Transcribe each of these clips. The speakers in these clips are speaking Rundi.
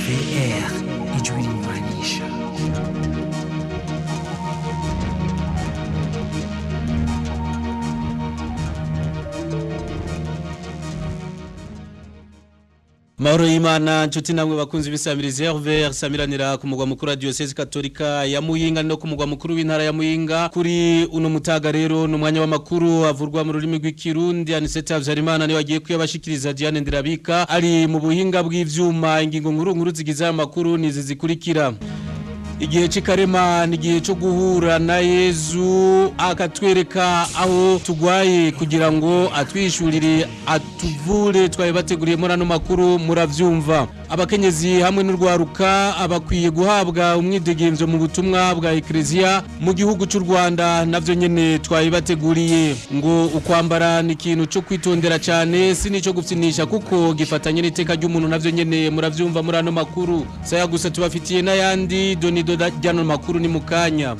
RVR, ijwi rinywanisha. Mahoro y'Imana, nshuti namwe bakunzi bisamirize RVR samiranira ku mugwa mukuru wa Diocese Katolika ya Muyinga no ku mugwa mukuru w'intara ya Muyinga. Kuri uno mutaga rero n'umwanya w'amakuru avurwa mu rurimi rw'ikirundi. Anisete Habyarimana niwe agiye kuyabashikiriza. Diane Ndirabika ari mu buhinga bw'ivyuma. Ingingo nkuru nkuru zigize aya makuru nizi zikurikira: Igihe cy'ikarema ni igihe cyo guhura na Yezu, akatwereka aho tugwaye kugira ngo atwishurire, atuvure. Twaye bateguriye muri ano makuru, muravyumva. Abakenyezi hamwe n'urwaruka abakwiye guhabwa umwidegemvyo mu butumwa bwa Ecclesia mu gihugu cy'u Rwanda, navyo nyene twaye bateguriye. Ngo ukwambara ni ikintu cyo kwitondera cyane, si nico gupfinisha, kuko gifatanye n'iteka ry'umuntu, navyo nyene muravyumva muri ano makuru. Saya gusa, tubafitiye n'ayandi donido ry'ano makuru ni mukanya.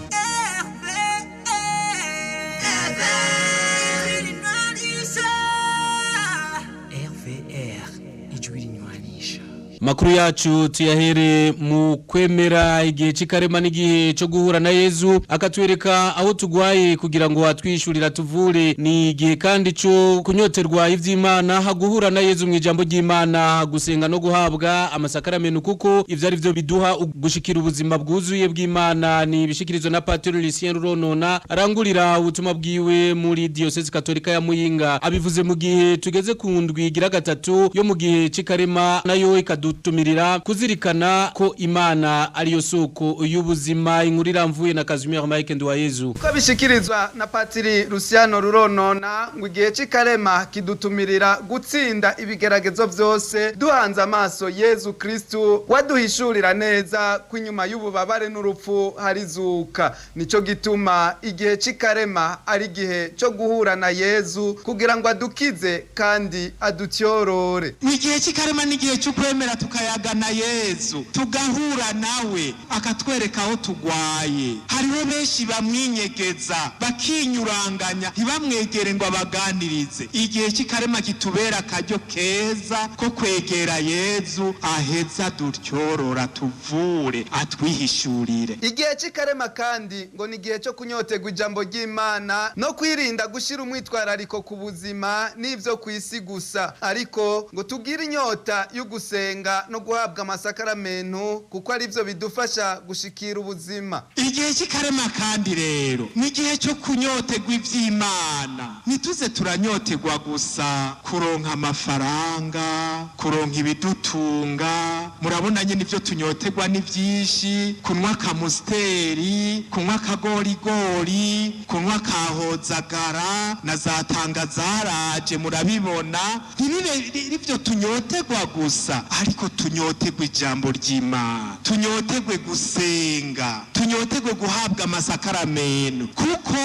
RVR, ijwi rinywanisha. Makuru yacu tuyahere mu kwemera. Igihe cy'ikarema n'igihe cyo guhura na Yezu, akatwereka aho tugwaye kugira ngo atwishurira, tuvure. Ni igihe kandi cyo kunyoterwa ivy'Imana, haguhura na Yezu mu ijambo ry'Imana, gusenga no guhabwa amasakaramentu, kuko ivyo ari byo biduha gushikira ubuzima bwuzuye bw'Imana. Ni ibishikirizwa na Patiri Lucien Ruronona, arangurira ubutumwa bwiwe muri Diocese Katolika ya Muyinga. Abivuze mu gihe tugeze ku ndwi igira gatatu yo mu gihe cy'ikarema, nayo ikadutumirira kuzirikana ko Imana ariyo soko y'ubuzima. Inkuru iramvuye na Kazimir Mike Nduwayezu. Uko bishikirizwa na Patiri Luciano Ruronona, ngo igihe cy'ikarema kidutumirira gutsinda ibigeragezo byose duhanze amaso Yezu Kristu, waduhishurira neza ko inyuma y'ububabare n'urupfu hari zuka. Nico gituma igihe cy'ikarema ari igihe cyo guhura na Yezu kugira ngo adukize kandi adutyorore. Ni igihe cy'ikarema, n'igihe cyo kwemera tukayaga na Yezu, tugahura nawe, akatwereka aho tugwaye. Hariho benshi bamwinyegeza, bakinyuranganya, ntibamwegere ngo abaganirize. Igihe cy'ikarema kitubera akaryo keza ko kwegera Yezu, aheza dutyorora, tuvure, atwihishurire. Igihe cy'ikarema kandi ngo ni igihe cyo kunyoterwa ijambo ry'Imana no kwirinda gushyira umwitwarariko ku buzima n'ibyo ku isi gusa, ariko ngo tugire inyota yo gusenga no guhabwa amasakaramentu, kuko ari byo bidufasha gushikira ubuzima. Igihe cy'ikarema kandi rero ni igihe cyo kunyoterwa iby'Imana. Ntituze turanyoterwa gusa kuronka amafaranga, kuronka ibidutunga. Murabona nyine ibyo tunyoterwa ni byinshi: kunywa akamusiteri, kunywa akagorigori, kunywa akahozagara na za tanga zaraje, murabibona. Ntibibe ibyo tunyoterwa gusa, ariko tunyoterwe ijambo ry'Imana, tunyoterwe gusenga, tunyoterwe guhabwa amasakaramentu, kuko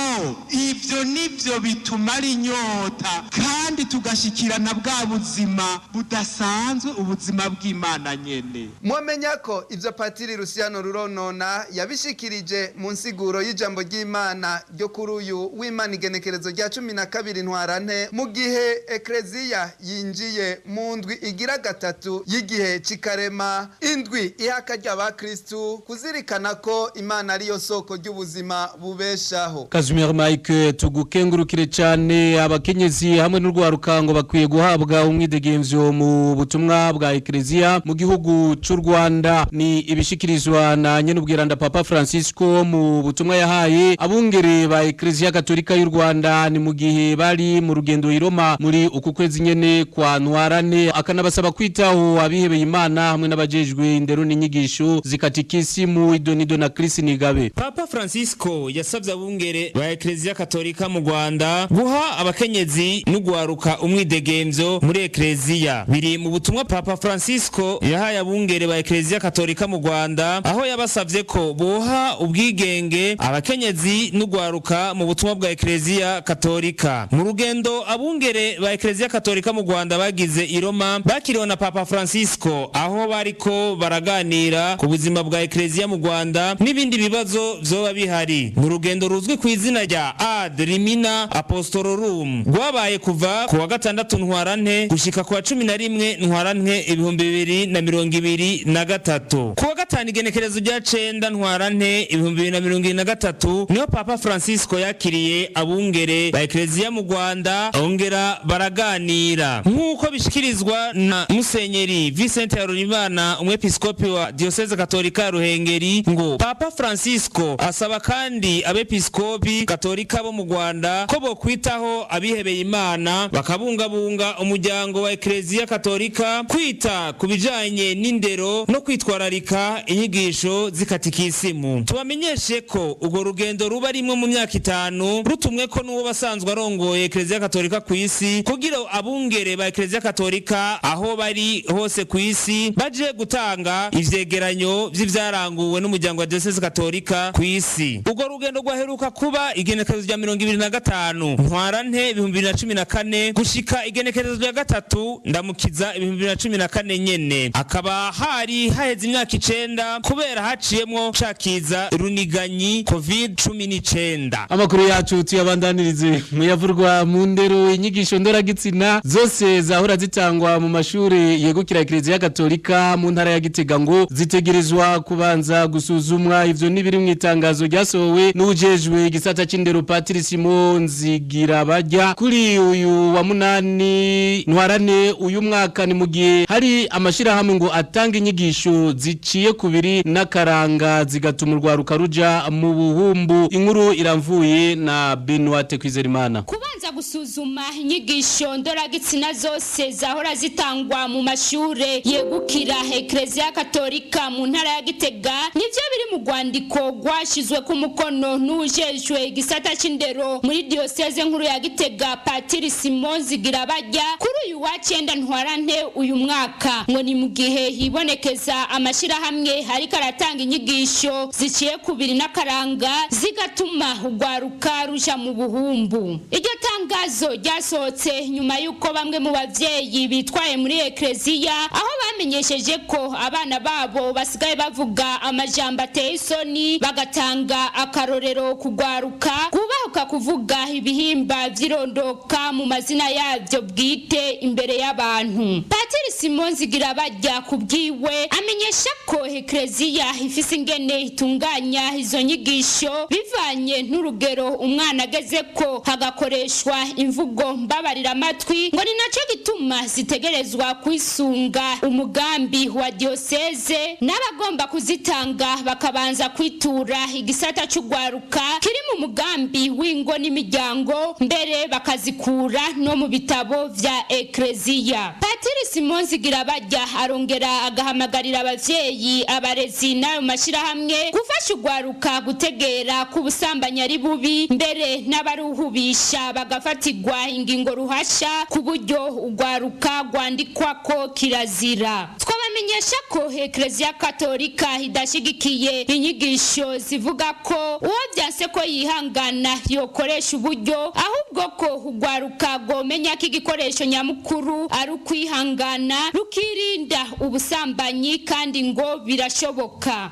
ibyo nibyo bitumara inyota kandi tugashikirana bwa buzima budasanzwe, ubuzima bw'Imana nyene. Mwamenya ko ibyo Patiri Luciano Ruronona yabishikirije mu nsiguro y'ijambo ry'Imana ryo kuri uyu w'Imana, igenekerezo rya 12 Ntwarante, mu gihe Ekleziya yinjiye mu ndwi igira gatatu y'igihe c'ikarema, indwi ihaka ry'abakristu kuzirikana ko Imana ariyo soko ry'ubuzima bubeshaho. Kazimir Mike, tugukengurukire cyane. Abakenyezi hamwe n'urwaruka ngo bakwiye guhabwa umwidegemvyo mu butumwa bwa Ecclesia mu gihugu cy'u Rwanda. Ni ibishikirizwa na nyenubwiranda Papa Francisco mu butumwa yahaye abungere ba Ecclesia Katolika y'u Rwanda. Ni mu gihe bari mu rugendo i Roma muri uku kwezi nyene kwa Ntwarante, akanabasaba kwitaho abihebeye Imana hamwe n'abajejwe indero n'inyigisho zikatikisimu. Idonido na Chris Nigabe. Papa Francisco yasabye abungere ba Ecclesia Katolika mu Rwanda guha abakenyezi n'ugwaruka umwidegemvyo muri Ecclesia. Biri mu butumwa Papa Francisco yahaye abungere ba Ecclesia Katolika mu Rwanda, aho yabasavye ko boha ubwigenge abakenyezi n'ugwaruka mu butumwa bwa Ecclesia Katolika. Mu rugendo abungere ba Ecclesia Katolika mu Rwanda bagize i Roma, bakiriwe na Papa Francisco. Francisco aho bariko baraganira ku buzima bwa Eklezia mu Rwanda n'ibindi bibazo vyoba bihari. Mu rugendo ruzwi ku izina rya Ad Limina Apostolorum rwabaye kuva ku wa gatandatu Ntwarante gushika ku wa 11 Ntwarante 2023. Ku wa gatanu igenekerezo rya 9 Ntwarante 2023 niho Papa Francisco yakiriye abungere ba Eklezia mu Rwanda, ongera baraganira nk'uko bishikirizwa na Musenyeri Vincent Harorimana, umwepiskopi wa Diocese Katolika ya Ruhengeri. Ngo Papa Francisco asaba kandi abepiskopi Katolika bo mu Rwanda ko bokwitaho abihebeye Imana, bakabungabunga umuryango wa Eklezia Katolika, kwita ku bijanye n'indero no kwitwararika inyigisho z'ikatikisimu. Tubamenyeshe ko urwo rugendo ruba rimwe mu myaka 5 rutumwe ko n'uwo basanzwe arongoye Eklezia Katolika ku isi, kugira abungere ba Eklezia Katolika aho bari hose ku isi baje gutanga ivyegeranyo vy'ivyaranguwe n'umuryango wa Diocese Katolika ku isi. Urwo rugendo rwaheruka kuba igenekerezo rya 25 Ntwarante 2014 gushika igenekerezo rya 3 Ndamukiza 2014 nyene, akaba hari haheze imyaka 9 kubera haciyemwo cakiza runiganyi COVID-19. Amakuru yacu tuyabandanirize muyavurwa mu ndero. Inyigisho ndoragitsina zose zahora zitangwa mu mashuri yegukira Eklezia Katolika mu ntara ya Gitega ngo zitegerezwa kubanza gusuzumwa. Ivyo nibiri mu itangazo ryasohowe n'ujejwe igisata c'indero Patrice Nzigira bajya kuri uyu wa 8 Ntwarante uyu mwaka. Ni mu gihe hari amashirahamwe ngo atanga inyigisho ziciye kubiri n'akaranga zigatuma urwaruka ruja mu buhumbu. Inkuru iramvuye na Benoit Kwizerimana. Kubanza gusuzuma inyigisho ndoragitsina zose zahora zitangwa mu mashure yegukira Eklezia Katolika mu ntara ya Gitega nivyo biri mu rwandiko rwashizwe ku mukono n'ujejwe igisata c'indero muri diocese nkuru ya Gitega Patiri Simon Zigirabajya kuri uyu wa 9 Ntwarante uyu mwaka. Ngo ni mu gihe hibonekeza amashirahamwe ariko aratanga inyigisho ziciye kubiri n'akaranga zigatuma urwaruka ruja mu buhumbu. Iryo tangazo ryasohotse nyuma yuko bamwe mu bavyeyi bitwaye muri Eklezia aho bamenyesheje ko abana babo basigaye bavuga amajambo ateye isoni, bagatanga akarorero kugwaruka kubahuka kuvuga ibihimba vy'irondoka mu mazina yavyo bwite imbere y'abantu. Patiri Simon Zigirabajya kubwiwe amenyesha ko Eklezia ifise ingene itunganya izo nyigisho bivanye n'urugero umwana ageze ko hagakoreshwa imvugo mbabarira amatwi, ngo ni naco gituma zitegerezwa kwisunga umugambi wa diocese n'abagomba kuzitanga bakabanza kwitura igisata c'ugwaruka kiri mu mugambi w'ingo n'imiryango, mbere bakazikura no mu bitabo vya Eklezia. Patiri Simon Zigirabajya arongera agahamagarira abavyeyi, abarezi n'ayo mashirahamwe gufasha ugwaruka gutegera ku busambanyi ari bubi, mbere n'abaruhubisha bagafatirwa ingingo ruhasha ku buryo ugwaruka rwandikwa ko kirazira. Twabamenyesha ko Eklezia Katolika idashigikiye inyigisho zivuga ko uwo vyanse ko yihangana yokoresha uburyo, ahubwo ko ugwaruka rwomenya ko igikoresho nyamukuru ari ukwihangana rukirinda ubusambanyi kandi ngo birashoboka.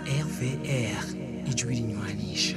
RVR ijwi rinywanisha.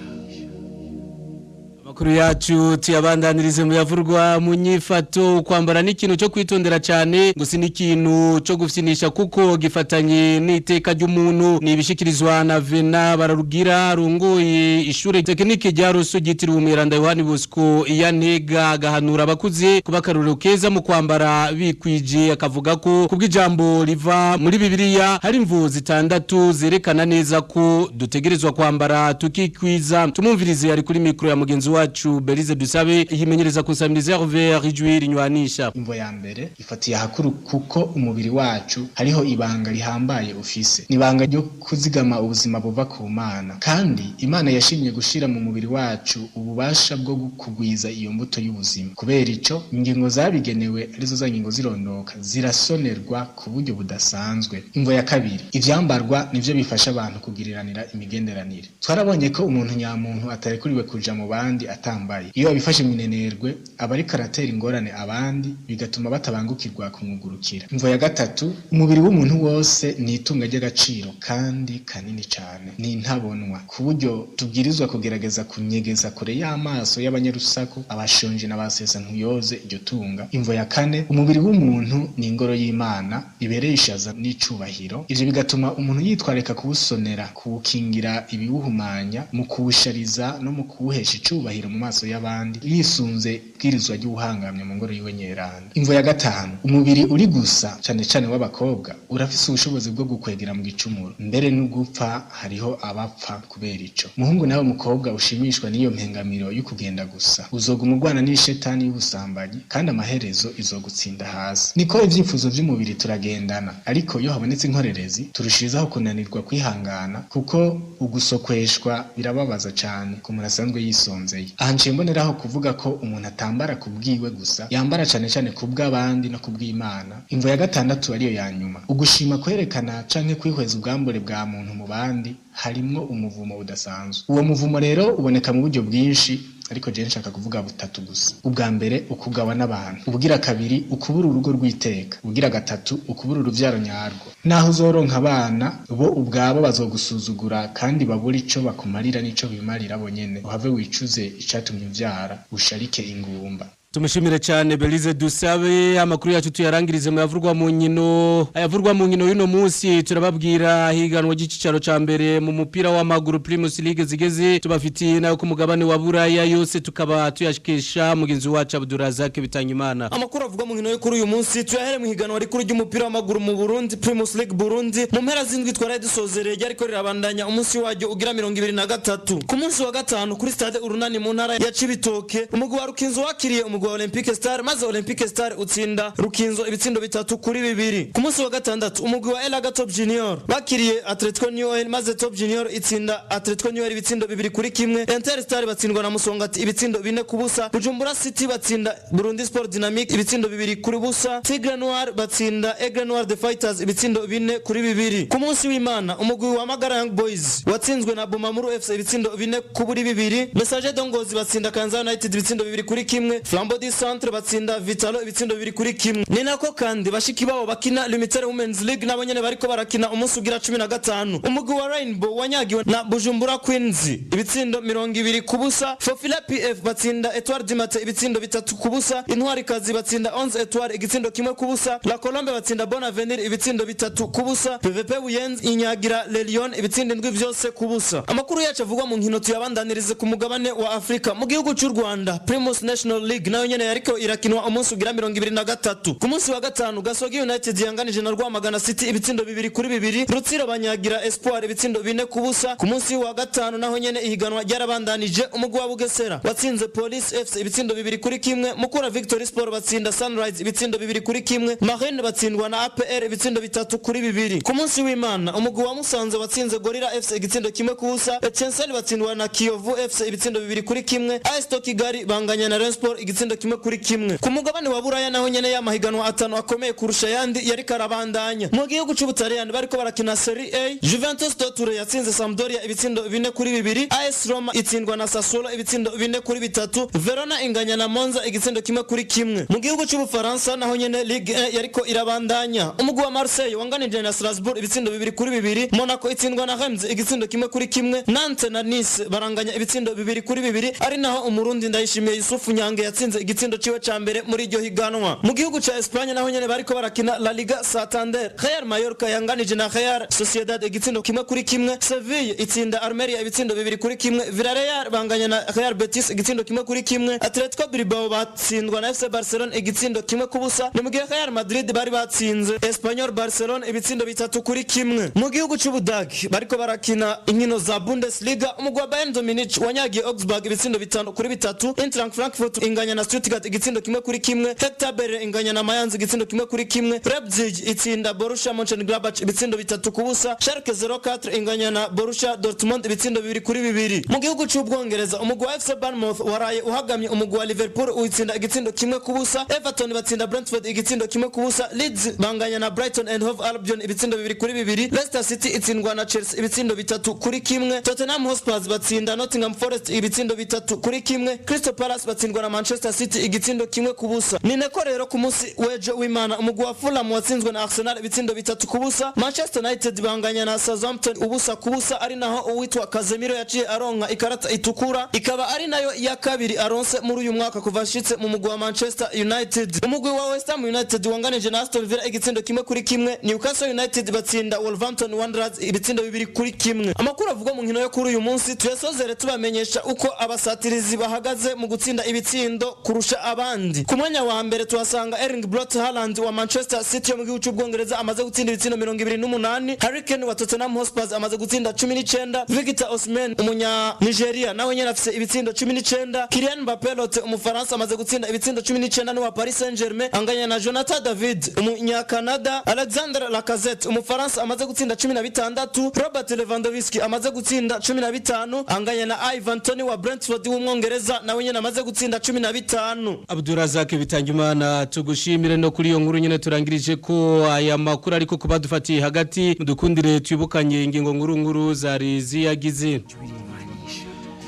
Amakuru yacu tuyabandanirize mu yavurwa mu nyifato. Kwambara n'ikintu cyo kwitondera cyane ngo si n'ikintu cyo gufyinisha kuko gifatanye n'iteka ry'umuntu. Ni ibishikirizwa na Vena Bararugira rungoye ishure tekinike rya Ruso ryitiriwe Umweranda Yohani Bosco Yanega, agahanura abakuze kuba akarorero keza mu kwambara bikwije, akavuga ko kubw'ijambo riva muri Bibiliya hari imvu zitandatu zerekana neza ko dutegerezwa kwambara tukikwiza. Tumumvirize ari kuri mikro ya mugenzi wacu wacu Belize Dusabe yimenyereza kusamiriza RVR ijwi rinywanisha. Imvo ya mbere ifatiye hakuru kuko umubiri wacu hariho ibanga rihambaye ufise, nibanga ryo kuzigama ubuzima buva ku Mana, kandi Imana yashimye gushira mu mubiri wacu ububasha bwo kugwiza iyo mbuto y'ubuzima. Kubera ico ingingo zabigenewe arizo za ngingo zirondoka zirasonerwa ku buryo budasanzwe. Imvo ya kabiri, ivyambarwa nivyo bifasha abantu kugiriranira imigenderanire. Twarabonye ko umuntu nyamuntu atarekuriwe kuja mu bandi atambaye. Iyo abifashe minenerwe aba ariko aratera ingorane abandi, bigatuma batabangukirwa kumugurukira. Imvo ya gatatu, umubiri w'umuntu wose ni itunga ry'agaciro kandi kanini cane, ni intabonwa, ku buryo tubwirizwa kugerageza kunyegeza kure y'amaso y'abanyarusaku, abashonje n'abasesa ntuyoze iryo tunga. Imvo ya kane, umubiri w'umuntu ni ingoro y'Imana ibereye ishaza n'icubahiro. Ivyo bigatuma umuntu yitwareka kuwusonera, kuwukingira ibiwuhumanya, mu kuwushariza no mu kuwuhesha icubahiro mu maso y'abandi, yisunze bwirizwa ry'ubuhangamye mu ngoro yiwe nyeranda. Imvo ya gatanu, umubiri uri gusa cane cane w'abakobwa urafise ubushobozi bwo gukwegera mu gicumuro, mbere n'ugupfa hariho abapfa kubera ico. Muhungu nawe mukobwa ushimishwa n'iyo mpengamiro y'ukugenda gusa, uzoguma urwana n'ishetani y'ubusambanyi kandi amaherezo izogutsinda hasi. Niko ivyifuzo vy'umubiri turagendana, ariko iyo habonetse inkorerezi turushirizaho kunanirwa kwihangana, kuko ugusokweshwa birababaza cane ku muntu asanzwe yisonzeye. Aha nciye mboneraho kuvuga ko umuntu atambara kubwiwe gusa, yambara cane cane kubw'abandi no kubw'Imana. Imvo ya gatandatu ariyo ya nyuma, ugushima kwerekana canke kwihweza ubwambure bwa muntu mu bandi harimwo umuvumo udasanzwe. Uwo muvumo rero uboneka mu buryo bwinshi, ariko je nshaka kuvuga butatu gusa. Ubwa mbere, ukugawa n'abantu. Ubugira kabiri, ukubura urugo rw'iteka. Ubugira gatatu, ukubura uruvyaro nyarwo. Naho uzoronka abana, bo ubwabo bazogusuzugura kandi babura ico bakumarira n'ico bimarira bonyene. Uhave wicuze icatumye uvyara, usharike ingumba. Tumushimire cyane Belize Dusabe. Amakuru yacu tuyarangirize mu yavurwa mu nkino. Ayavurwa mu nkino y'uno munsi turababwira higanwa ry'icicaro ca mbere mu mupira w'amaguru Primus League zigeze, tubafitiye nayo ku mugabane wa Buraya yose, tukaba tuyashikisha mugenzi wacu Abdurazak Bitanyimana. Amakuru avugwa mu nkino yo kuri uyu munsi tuyahere mu higanwa rikuru ry'umupira w'amaguru mu Burundi Primus League Burundi. Mu mpera z'indwi twaraye dusozereye ryariko rirabandanya umunsi waryo ugira 23. Ku munsi wa gatanu kuri stade Urunani mu ntara ya Cibitoke, umugwi wa Rukinzo wakiriye umugwi wa Olympique Star, maze Olympique Star utsinda Rukinzo ibitsindo 3-2. Ku munsi wa gatandatu umugwi wa Elaga Top Junior bakiriye Atletico New Oil, maze Top Junior itsinda Atletico New Oil ibitsindo 2-1. Inter Star batsindwa na Musongati ibitsindo 4-0. Bujumbura City batsinda Burundi Sport Dynamic ibitsindo 2-0. Tigre Noir batsinda Aigle Noir The Fighters ibitsindo 4-2. Ku munsi w'Imana umugwi wa Magara Young Boys watsinzwe na Bumamuru FC ibitsindo 4-2. Messager Dongozi batsinda Kanza United ibitsindo 2-1. Flambeau du Centre batsinda Vitalo ibitsindo 2-1. Ni nako kandi bashiki babo bakina Limited Women's League nabo nyene bariko barakina umunsi ugira 15. Umugwi wa Rainbow wanyagiwe na Bujumbura Queens ibitsindo 20-0. Fofila PF batsinda Etoile du Matin ibitsindo 3-0. Intwari kazi batsinda 11 Etoile igitsindo 1-0. La Colombe batsinda Bon Avenir ibitsindo 3-0. PVP Buyenzi inyagira Le Lion ibitsindo 7 vyose 0. Amakuru yacu avugwa mu nkino tuyabandanirize ku mugabane wa Afrika. Mu gihugu cy'u Rwanda Primus National League nayo nyene yariko irakinwa umunsi ugira 23. Ku munsi wa gatanu Gasogi United yanganije na Rwamagana City ibitsindo 2-2. Rutsiro banyagira Espoir ibitsindo 4-0. Ku munsi wa gatanu naho nyene ihiganwa ryarabandanije, umugwi wa Bugesera watsinze Police FC ibitsindo 2-1. Mukura Victory Sport batsinda Sunrise ibitsindo 2-1. Marine batsindwa na APR ibitsindo 3-2. Ku munsi w'Imana umugwi wa Musanze watsinze Gorilla FC igitsindo 1-0. Etincelle batsindwa na Kiyovu FC ibitsindo 2-1. AS Kigali banganya na Rayon Sport igitsindo 1-1. Ku mugabane wa Buraya naho nyene y'amahiganwa atanu akomeye kurusha yandi yari karabandanya. Mu gihugu c'Ubutaliyani bariko barakina Serie A, Juventus de Turin yatsinze Sampdoria ibitsindo 4-2. AS Roma itsindwa na Sassuolo ibitsindo 4-3. Verona inganya na Monza igitsindo 1-1. Mu gihugu c'Ubufaransa naho nyene Ligue 1 yariko irabandanya. Umugwi wa Marseille wanganije na Strasbourg ibitsindo 2-2. Monaco itsindwa na Reims igitsindo 1-1. Nantes na Nice baranganya ibitsindo 2-2, ari naho Umurundi Ndayishimiye Yusufu Nyange yatsinze atsinze igitsindo ciwe ca mbere muri iryo higanwa. Mu gihugu ca Espagne naho nyene bariko barakina La Liga Santander, Real Mallorca yanganije na Real Sociedad igitsindo 1-1, Sevilla itsinda Almeria ibitsindo 2-1, Villarreal banganya na Real Betis igitsindo 1-1, Atletico Bilbao batsindwa na FC Barcelona igitsindo 1-0, ni mu gihe Real Madrid bari batsinze Espanyol Barcelona ibitsindo 3-1. Mu gihugu c'Ubudagi bariko barakina inkino za Bundesliga, umugwi wa Bayern Munich wanyagiye Augsburg ibitsindo 5-3, Eintracht Frankfurt inganya na Stuttgart igitsindo 1-1, Hertha Berlin inganya na Mainz igitsindo 1-1, Leipzig itsinda Borussia Mönchengladbach ibitsindo 3-0, Schalke 04 inganya na Borussia Dortmund ibitsindo 2-2. Mu gihugu c'Ubwongereza umugwi wa FC Bournemouth waraye uhagamye umugwi wa Liverpool uitsinda igitsindo 1-0, Everton batsinda Brentford igitsindo 1-0, Leeds banganya na Brighton and Hove Albion ibitsindo 2-2, Leicester City itsindwa na Chelsea ibitsindo 3-1, Tottenham Hotspur batsinda Nottingham Forest ibitsindo 3-1, Crystal Palace batsindwa na Manchester City igitsindo 1-0. Ni nako rero ku munsi w'ejo w'Imana umugwi wa Fulham watsinzwe na Arsenal ibitsindo 3-0, Manchester United banganya na Southampton 0-0, ari naho uwitwa Casemiro yaciye aronka ikarata itukura, ikaba ari nayo ya kabiri aronse muri uyu mwaka kuva ashitse mu mugwi wa Manchester United. Umugwi wa West Ham United wanganije na Aston Villa igitsindo 1-1, Newcastle United batsinda Wolverhampton Wanderers ibitsindo 2-1. Amakuru avugwa mu nkino yo kuri uyu munsi tuyasozere tubamenyesha uko abasatirizi bahagaze mu gutsinda ibitsindo kurusha abandi. Ku mwanya wa mbere tuhasanga Erling Braut Haaland wa Manchester City yo mu gihugu c'Ubwongereza amaze gutsinda ibitsindo 28, Harry Kane wa Tottenham Hotspur amaze gutsinda 19, Victor Osimhen umunya Nigeria nawe nyene afise ibitsindo 19, Kylian Mbappé Lotte umufaransa amaze gutsinda ibitsindo 19 n'uwa Paris Saint-Germain anganya na Jonathan David umunya Canada, Alexandre Lacazette umufaransa amaze gutsinda 16, Robert Lewandowski amaze gutsinda 15 anganya na Ivan Toney wa Brentford w'umwongereza nawe nyene amaze gutsinda 15. Abdurazak Bitangimana tugushimire no kuri iyo nkuru nyene turangirije ko aya makuru ariko kubadufatiye hagati mudukundire twibukanye ingingo nkuru nkuru zari ziyagize.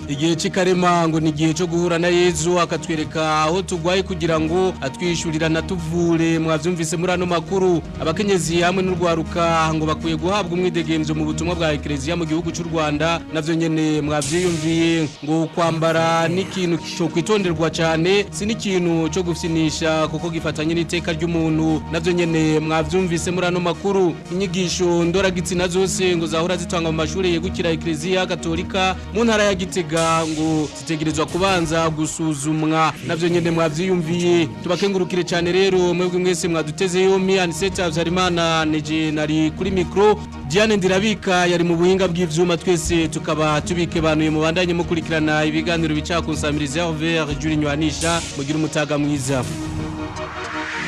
Igihe c'ikarema ngo ni igihe cyo guhura na Yezu akatwereka aho tugwaye kugira ngo atwishurira natuvure. Mwavyumvise muri ano makuru, abakenyezi hamwe n'urwaruka ngo bakwiye guhabwa umwidegemvyo mu butumwa bwa Ecclesia mu gihugu c'u Rwanda, navyo nyene mwavyiyumviye. Ngo kwambara n'ikintu cyo kwitonderwa cyane, si n'ikintu cyo gufyinisha kuko gifatanye n'iteka ry'umuntu, navyo nyene mwavyumvise muri ano makuru. Inyigisho ndoragitsina zose ngo zahora zitangwa mu mashuri yegukira Ecclesia Katolika mu ntara ya Gitega ngo zitegerezwa kubanza gusuzumwa, navyo nyene mwavyiyumviye. Tubakengurukire cyane rero mwebwe mwese mwaduteze yompi. Aniseta Habyarimana neje nari kuri micro, Diane Ndirabika yari mu buhinga bw'ivyuma, twese tukaba tubikebanuye. Mubandanye mukurikirana ibiganiro bica ku nsamiriza RVR Juri Nywanisha, mugira umutaga mwiza.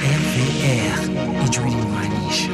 RVR Ijwi Nywanisha.